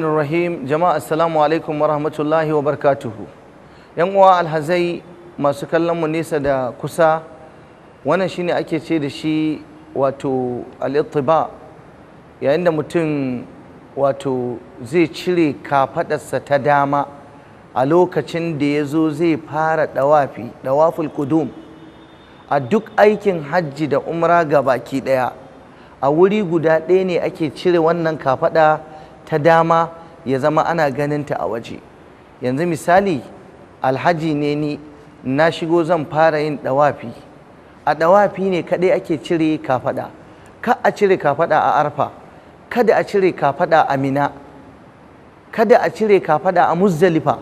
Rahim. Jama'a, assalamu alaikum wa rahmatullahi wa barakatuhu. Yan uwa alhazai masu kallon mu nesa da kusa, wannan shine ake ce da shi wato al-ittiba, yayin da mutum wato zai cire kafadarsa ta dama a lokacin da ya zo zai fara dawafi, dawaful qudum. A duk aikin hajji da umra ga baki daya, a wuri guda ɗaya ne ake cire wannan kafada ta dama ya zama ana ganinta a waje. Yanzu misali, alhaji ne ni, na shigo zan fara yin dawafi. A dawafi ne kadai ake cire kafada. Ka a cire kafada a Arfa, kada a cire kafada a Mina, kada a cire kafada a Muzdalifa,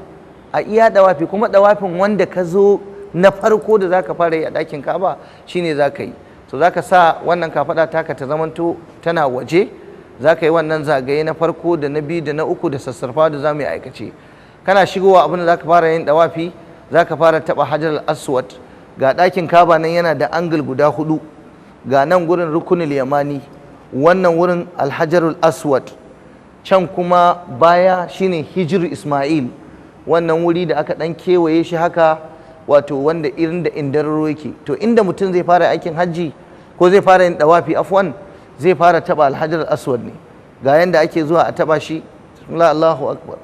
a iya dawafi. Kuma dawafin wanda ka zo na farko da zaka fara yi a ɗakin Ka'aba shine zaka yi. To zaka sa wannan kafada taka ta zamanto tana waje. Za ka yi wannan zagaye na farko da na biyu da na uku da sassarfa da za mu yi aikace. Kana shigowa, abin da za ka fara yin dawafi, za ka fara taɓa Hajar Aswad. Ga ɗakin Kaba nan yana da angle guda hudu. Ga nan gurin Rukunul Yamani, wannan wurin Alhajarul Aswad, can kuma baya shine Hijiru Ismail, wannan wuri da aka ɗan kewaye shi haka, wato wanda irin da indararo yake. To inda mutum zai fara aikin hajji ko zai fara yin dawafi, afwan, zai fara taba Alhajar Aswad ne. Ga yanda ake zuwa a taba shi. Bismillah, Allahu akbar,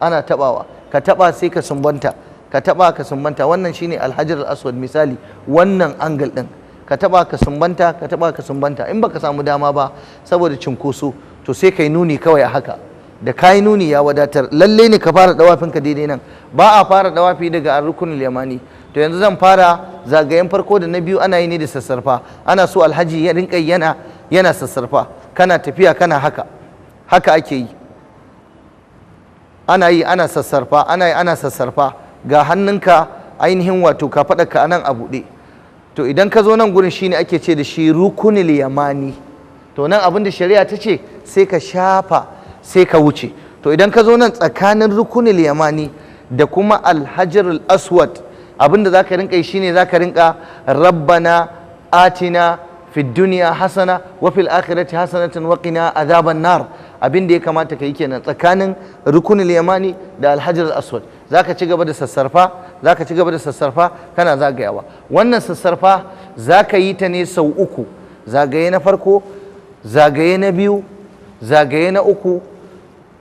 ana tabawa. Ka taba sai ka sumbanta, ka taba ka sumbanta. Wannan shine Alhajar Aswad. Misali, wannan angle din, ka taba ka sumbanta, ka taba ka sumbanta. In baka samu dama ba saboda cinkoso, to sai kai nuni kawai a haka. Da kai nuni ya wadatar. Lalle ne ka fara dawafin ka daidai nan, ba a fara dawafi daga Rukunul Yamani. To yanzu zan fara zagayen farko da na biyu. Ana yi ne da sassarfa. Ana so alhaji ya rinka yana sassarfa. Kana tafiya kana haka, haka ake yi. Ana yi ana sassarfa, ana yi ana sassarfa. Ga hannunka, ainihin wato ka ka anan a buɗe. To idan ka zo nan gurin shine ake ce da shi Rukunul Yamani. To nan abin da shari'a ta ce, sai ka shafa sai ka wuce. To idan ka zo nan tsakanin Rukunul Yamani da kuma Alhajarul Aswad, abin da za ka rinka yi shine za ka rinka "Rabbana atina fi dunya hasana wa fil akhirati hasanatan wa qina azaban nar". Abin da ya kamata ka yi kenan tsakanin Rukunul Yamani da Alhajar Aswad. Zaka ci gaba da sassarfa, zaka ci gaba da sassarfa, kana zagayawa. Wannan sassarfa zaka yi ta ne sau uku: zagaye na farko, zagaye na biyu, zagaye na uku.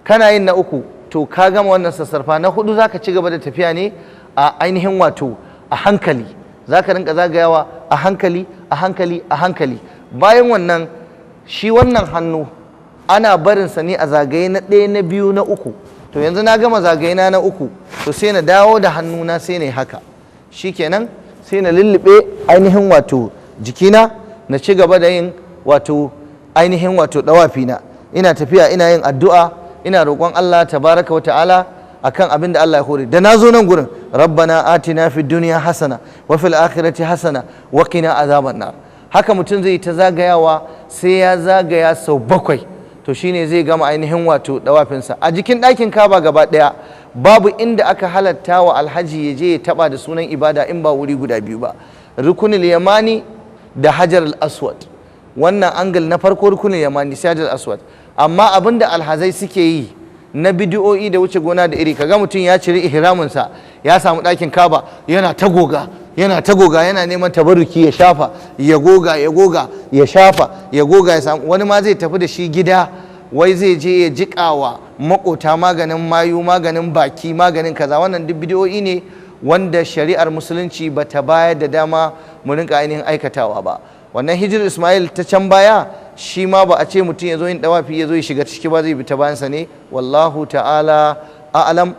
Kana yin na uku, to ka gama wannan sassarfa. Na hudu zaka ci gaba da tafiya ne a ainihin wato a hankali. Zaka rinka zagayawa a hankali, a hankali, a hankali. Bayan wannan, shi wannan hannu ana barinsa ne a zagaye na ɗaya, na biyu, na uku. To yanzu na gama zagaye na uku, to sai na dawo da hannuna, sai na yi haka. Shikenan, sai na lullube ainihin wato jikina, na ci gaba da yin wato ainihin wato ɗawafina. Ina tafiya ina yin addu'a, ina roƙon Allah tabaraka wa ta'ala akan abin da Allah ya hore. Da na zo nan gurin, "Rabbana atina fid dunya hasana wa fil akhirati hasana wa qina azaban nar". Haka mutum zai ta zagayawa sai ya zagaya sau bakwai. To shine zai gama ainihin wato dawafinsa. A jikin ɗakin Kaba gaba ɗaya babu inda aka halatta wa alhaji ya je ya taba da sunan ibada in ba wuri guda biyu ba: Rukunul Yamani da Hajar Aswad. Wannan angle na farko, Rukunul Yamani, sai Hajar Aswad. Amma abinda alhazai suke yi na bidi'o'i da wuce gona da iri, kaga mutum ya ciri ihraminsa, ya samu ɗakin Kaba, yana ta goga, yana ta goga, yana neman tabarruki, ya shafa, ya goga, ya goga, ya shafa, ya goga, ya samu. Wani ma zai tafi da shi gida, wai zai je ya jiƙawa makota maganin mayu, maganin baki, maganin kaza. Wannan duk bidi'o'i ne wanda shari'ar Musulunci ba ta bayar da dama mu rinka ainihin aikatawa ba. Wannan Hijir Ismail ta can baya, shi ma ba a ce mutum ya zo yin dawafi ya zo ya shiga ciki ba, zai bi ta bayansa ne. Wallahu ta'ala a'lam.